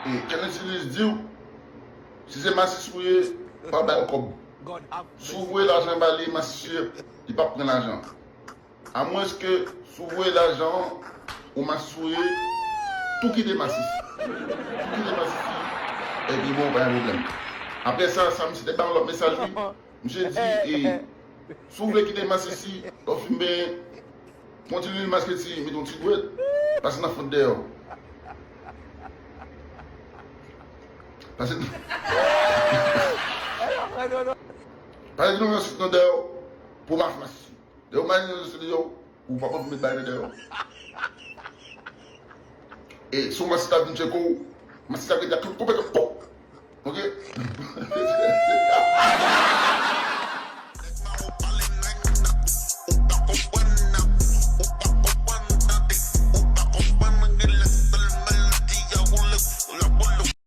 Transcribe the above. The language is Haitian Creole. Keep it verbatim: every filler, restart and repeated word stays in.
Kenneth Ulysse di w, si se masis ou ye, pa ba l kòb. Si w voye lajan ba li, masis li, li p ap pran lajan. Amwenske si w voye lajan an, ou masis ou ye, tou kite masis. Tou kite masis li, epi bon, pa gen pwoblèm. Apre sa, sa misye te ba yon lòt mesaj, wi. Misye di, e, si w vle kite masis li, lè w fin benyen, pran ti lwil masketi, mete yon ti dwèt, pase nan fant dèyè w. Pase, pase ti lwil masketi nan dèyè w, pou mache masis li. Lè w mache masis li, ou pa pran pou met bagay nan dèyè w. E si yon masis ta vin tcheke w, masis la gen ta tout konpètan, pòp! Ok?